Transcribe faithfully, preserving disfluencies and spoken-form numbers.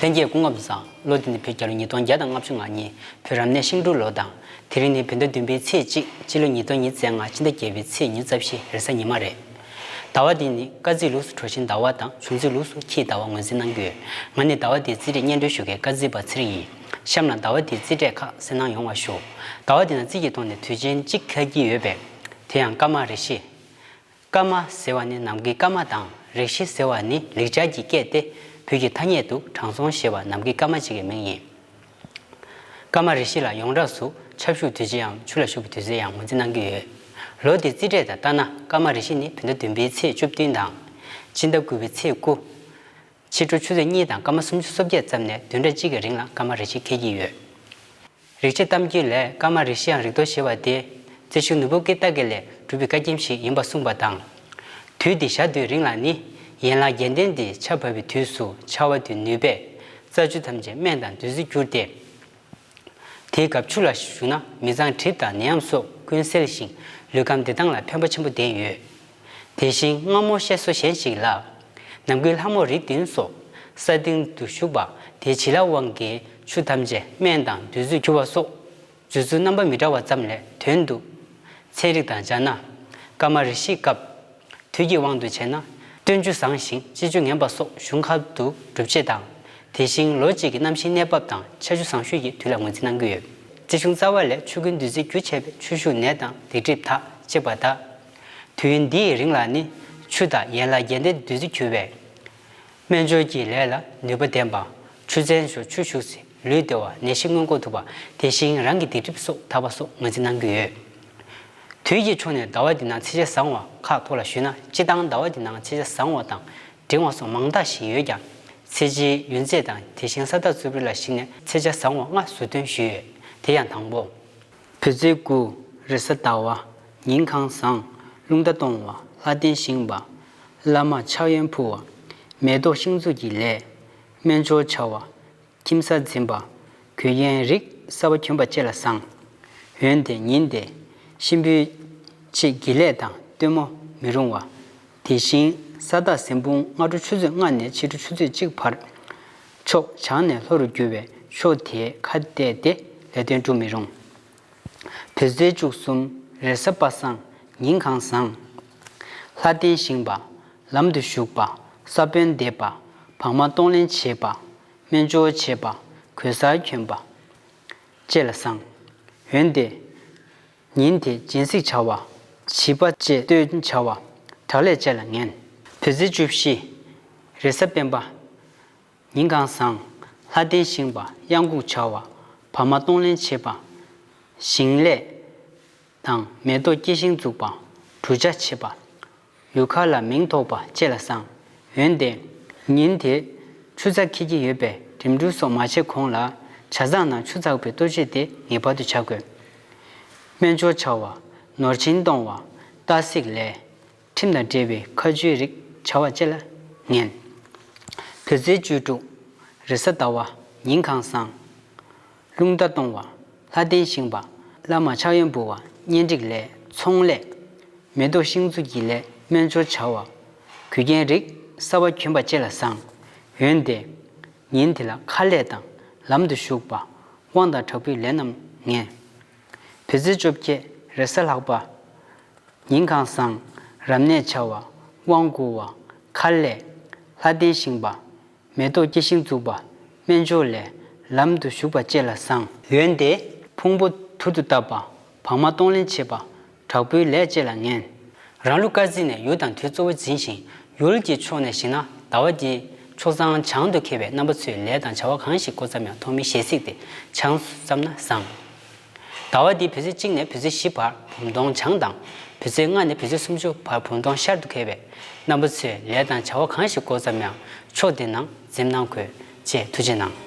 ལྷན་རྒྱས་སྐུ་ཁམས་བཟང་། ལོ་འདི་ནི་བོད་རྒྱལ་ལོ་ཉིས་སྟོང་བརྒྱ་དང་ལྔ་བཅུ་ང་གཉིས། བོད་རབ་གནས་ཤིང་འབྲུག་ལོ་དང་། དེ་རིང་ནི་བོད་ཟླ་བདུན་པའི་ཚེས་གཅིག་སྤྱི་ལོ་ཉིས་སྟོང་ཉི་ཤུ་རྩ་ལྔ། ཕྱི་ཟླ་བརྒྱད་པའི་ཚེས་ཉི་ཤུ་རྩ་བཞི་རེས་གཟའ་ཉི་མ་རེད། ཟླ་བ་འདི་ནི་སྐར་རྩིས་ལུགས་སུ་གྲོ་བཞིན་ཟླ་བ་དང་། བྱུང་རྩིས་ལུགས་སུ་ཁྱི་ཟླ་བ་ངོས་འཛིན་གནང་གི་ཡོད། ང་ནི་ཟླ་བ་འདིའི་རྩིས་འབྲས་སྙན་སྒྲོན་ཞུ་མཁན་སྐར་རྩིས་པ་ཚེ་རིང་ཡིན། གཤམ་ལ་ཟླ་བ་འདིའི་རྩིས་འབྲས་ཁག་གསན་གནང་ཡོང་བ་ཞུ། ཟླ་བ་འདི་ན་རྩིས་ཀྱི་ཐོག་ནས་དུས་ཆེན་གཅིག་འཁེལ་གྱི་ཡོད་པས། དེ་ཡང་སྐར་མ་རེ་བཞི། སྐར་མ་ཟེར་བ་ནི་ནམ་མཁའི་སྐར་མ་དང་། རེ་བཞི་ཟེར་བ་ནི་ལེགས་སྦྱར་གྱི་སྐད་དེ། བོད་ཀྱི་ཐ་སྙད་དུ་དྲང་སྲོང་ཞེས་པ་ནམ་མཁའི་སྐར་མ་གཅིག་གི་མིང་ཡིན། སྐར་མ་རེ་བཞི་ལ་ཡོངས་གྲགས་སུ་ཆར་ཞོགས་དུས་ཆེན་ཡང་ཆུ་ལ་ཞུགས་པའི་དུས་ཚོད་ཡང་ངོས་འཛིན་གནང་གི་ཡོད། ལོ་དེའི་རྩིས་འབྲས་དང་ལྟར་ན། སྐར་མ་རེ་བཞི་ནི་བོད་ཟླ་བདུན་པའི་ཚེས་བཅུ་བདུན་དང་། སྤྱི་ཟླ་དགུ་པའི་ཚེས་དགུ། ཕྱི་དྲོ་ཆུ་ཚོད་གཉིས་དང་སྐར་མ་སུམ་ཅུ་སོ་བརྒྱད་ཙམ་ནས་བདུན་ཕྲག་གཅིག་གི་རིང་ལ་སྐར་མ་རེ་བཞི་འཁེལ་གྱི་ཡོད། རིག་བྱེད་གཏམ་རྒྱུད་ལས། སྐར་མ་རེ་བཞི་ཡང་རིགས་གཏོར་ཞེས་པ་དེ། རྩིས་གཞུང་ནོར་བུ་སྐེ་སྟག་གི་ལས་གྲུབ་པའི་སྐར་ཁྱིམ་ཞིག་ཡིན་པ་གསུངས་པ་དང་། དུས་དེ་ཞག་དུས་རིང་ལ་ནི། ཡན་ལག་བརྒྱད་ལྡན་དེ་ཆར་བབས་པའི་དུས་སུ་ཆར་པ་དེའི་ནུས་པས་རྩྭ་ཆུ་ཐམས་ཅད་སྨན་དང་བདུད་རྩིར་གྱུར་ཏེ། དེའི་སྐབས་ཆུ་ལ་ཞུགས་ན་མི་ཚང་གྲིབ་དང་ནད་ཡམས་སོགས་ཀུན་སེལ་ཞིང་། ལུས་ཁམས་བདེ་ཐང་ལ་ཕན་པ་ཆེན་པོ་ལྡན་ཡོད། དེ་བཞིན་སྔ་མོ་བཤད་སྲོལ་གཞན་ཞིག་ལ། ནམ་མཁའི་ལྷ་མོ་རིགས་བདུན་སོགས་ས་སྟེང་དུ་བཞུགས་པ་དེ་བྱིན་རླབས་དབང་གིས་ཆུ་ཐམས་ཅད་སྨན་དང་བདུད་རྩིར་གྱུར་པ་སོགས། བརྗོད་ཚུལ་རྣམ་པ་མི་འདྲ་བ་ཙམ་ལས་དོན་དུ། ཚན་རིག་དང་སྦྱར་ན། སྐར་མ་རེ་བཞིའི་སྐབས། དུས་ཀྱི་དབང་དུ་བྱས་ན། སྟོན་ཆུ་བཟང་ཞིང་སྐྱེ་ཆུ་ངན་པ་སོགས་གཞུང་ཁ་དུ་སྒྲུབ་བྱེད་དང་། དེ་བཞིན་ལོ་གཅིག་གི་གནམ་གཤིས་གནས་བབ་དང་ཆར་ཆུ་བཟང་ཤོས་ཀྱི་དུས་ལ་ངོས་འཛིན་གནང་གི་ཡོད། རྩིས་གཞུང་རྩ་བ་ལས་ཆུ་ཀུན་བདུད་རྩིར་གྱུར་བྱས་པས་ཆུ་ཤུགས་ནད་དང་སྡིག་སྒྲིབ་དག་ཅེས་པ་ལྟར། དུས་ཡུན་འདིའི་རིང་ལ་ནི་ཆུ་དང་ཡན་ལག་བརྒྱད་ལྡན་བདུད་རྩིར་གྱུར་པས། སྨན་སྦྱོར་གྱི་ལས་ལ་ནུས་པ་ལྡན་པ། ཆུ་ཚན་ཞོག་ཆུ་ཞུགས་སའི་ལུས་བདེ་བ། ནད་གཞི་སྔོན་འགོག་ཐུབ་པ། དེ་བཞིན་རང་གི་སྡིག་སྒྲིབ་སོགས་དག་པ་སོགས་ངོས་འཛིན་གནང་གི་ཡོད། དུས་ཀྱི་ཕྱོགས་ནས་ཟླ་བ་འདི་ནང་ཚེས་ཆ་བཟང་བ་ཁག་ཐོག་ལ་ཞུས་ན། སྤྱིར་བཏང་ཟླ་བ་འདི་ནང་ཚེས་ཆ་བཟང་བ་དང་འབྲིང་བ་སོགས་མང་དག་ཞིག་ཡོད་ཀྱང་། ཚེས་ཆའི་ཡུན་ཚད་དང་དེ་བཞིན་ས་རྟགས་རྩུབ་རིགས་ལ་གཞིགས་ནས་ཚེས་ཆ་བཟང་བ་ལྔ་ཟུར་འདོན་ཞུས་ཡོད། དེ་ཡང་དང་པོ། བོད་ཚེས་དགུ། རེས་གཟའ་ཟླ་བ། ཉིན་གང་བཟང་། རླུང་རྟ་གཏོང་བ། ལྷ་རྟེན་བཞེངས་པ། བླ་མ་ཕྱག་གཡོན་ཕུལ་བ། མེ་ཏོག་ཤིང་འཛུགས་ཀྱི་ལས། སྨན་སྦྱོར་བྱ་བ། ཁྱིམ་གསར་འཛིན་པ། གོས་རྒྱན་རིགས་གསར་པ་གྱོན་པ་བཅས་ལ་བཟང་། འོན་ཏེ་ཉིན་དེ། གཤིན་པོའི་ཆེད་ཀྱི་ལས་དང་སྟོན་མོ་མི་རུང་བ། དེ་བཞིན་ས་རྟགས་གཟན་དཔུང་སྔ་དྲོ་ཆུ་ཚོད་ལྔ་ནས་ཕྱི་དྲོ་ཆུ་ཚོད་གཅིག་བར། ཕྱོགས་བྱང་ནས་ལྷོ་རུ་རྒྱུ་བས་ཕྱོགས་དེའི་ཁ་གཏད་དེ་ལས་དོན་སྒྲུབ་མི་རུང་། བོད་ཚེས་བཅུ་གསུམ། རེས་གཟའ་པ་སངས། ཉིན་གང་བཟང་། ལྷ་རྟེན་བཞེངས་པ། ལམ་དུ་ཞུགས་པ། ས་བོན་འདེབས་པ། བག་མ་གཏོང་ལེན་བྱེད་པ། སྨན་སྦྱོར་བྱེད་པ། གོས་གསར་གྱོན་པ། བཅས་ལ་བཟང་། འོན་ཏེ། ཉིན་དེ་སྦྱིན་སྲེག་བྱ་བ། བྱིས་པ་བཅས་བསྟོད་བྱ་བ། དྲག་ལས་བཅས་ལ་ངན། བོད་ཚེས་བཅུ་བཞི། རེས་གཟའ་སྤེན་པ། ཉིན་གང་བཟང་། ལྷ་རྟེན་བཞེངས་པ། གཡང་འགུགས་བྱ་བ། བག་མ་གཏོང་ལེན་བྱེད་པ། ཞིང་ལས་དང་མེ་ཏོག་སྐྱེ་ཤིང་འཛུགས་པ། གྲུ་ཆ་བྱེད་པ། ཡུལ་ཁ་ལ་མིང་ཐོགས་པ་བཅས་ལ་བཟང་། འོན་ཏེ། ཉིན་དེ་ཆུ་ཚ་འཁེལ་གྱི་ཡོད་པས་འགྲིམ་འགྲུལ་སོགས་མ་བྱེད་གོང་ལ་ཇ་ཚང་ནང་ཆུ་འཛག་པའི་ལྟོ་ཆས་དེ་ངེས་པར་དུ་བྱ་དགོས། སྨན་སྦྱོར་བྱ་བ། ནོར་སྦྱིན་གཏོང་བ། སྟག་གཟིག་ལས། ཁྲིམས་དང་འབྲེལ་བའི་ཁ་གཅོད་རིགས་བྱ་བ་བཅས་ལ་ངན། བོད་ཚེས་བཅུ་དྲུག། རེས་གཟའ་ཟླ་བ། ཉིན་གང་བཟང་། རླུང་རྟ་གཏོང་བ། ལྷ་རྟེན་བཞེངས་པ། བླ་མ་ཕྱག་གཡོན་འབུལ་བ། གཉེན་སྒྲིག་ལས། ཚོང་ལས། མེ་ཏོག་ཤིང་འཛུགས་ཀྱི་ལས། སྨན་སྦྱོར་བྱ་བ། གོས་རྒྱན་རིགས་གསར་པ་གྱོན་པ་བཅས་ལ་བཟང་། འོན་ཏེ། ཉིན་དེ་ལ་ཁ་ལས་དང་ལམ་དུ་ཞུགས་པ། དབང་དང་དྲག་པོའི་ལས་རྣམས་ངན། བོད་ཚེས་བཅོ་བརྒྱད། རེས་གཟའ་ལྷག་པ། ཉིན་གང་བཟང་། རབ་གནས་བྱ་བ། དབང་བསྐུར་བ། ཁ་ལས། ལྷ་རྟེན་བཞེངས་པ། མེ་ཏོག་སྐྱེ་ཤིང་འཛུགས་པ། སྨན་སྦྱོར་ལས། ལམ་དུ་ཞུགས་པ་བཅས་ལ་བཟང་། འོན་ཏེ། ཕུང་པོ་དུར་དུ་བཏབ་པ། བག་མ་གཏོང་ལེན་བྱེད་པ། དྲག་པོའི་ལས་བཅས་ལ་ངན། རང་ལུགས་སྐར་རྩིས་ནས་ཡུལ་དང་དུས་གཙོ་བོར་འཛིན་ཞིང་། ཡུལ་གྱི་ཕྱོགས་ནས་གཞིགས་ན་ཟླ་བ་འདི་ཕྱོགས་གཙང་བྱང་དུ་འཁེལ་བས་རྣམ་པ་ཚོས་ལས་དང་བྱ་བ་གང་ཞིག་འགོ་བརྩམས་ཡང་ཐོག་མའི་ཞལ་གཟིགས་དེ་བྱང་དུ་བརྩམས་ན་བཟང་། ཟླ་བ་འདི་བོད་ཚེས་གཅིག་ནས་བོད་ཚེས་བཞི་བར་བུམ་སྟོང་བྱང་དང་། བོད་ཚེས་ལྔ་ནས་བོད་ཚེས་སུམ་ཅུ་བར་བུམ་སྟོང་ཤར་དུ་འཁེལ་བས། རྣམ་པ་ཚོས་ལས་དང་བྱ་བ་གང་ཞིག་འགོ་བརྩམས་ཡང་ཕྱོགས་འདི་ནང་འཛིན་གནང་དགོས། ཅེས་ཐུགས་རྗེ་གནང་།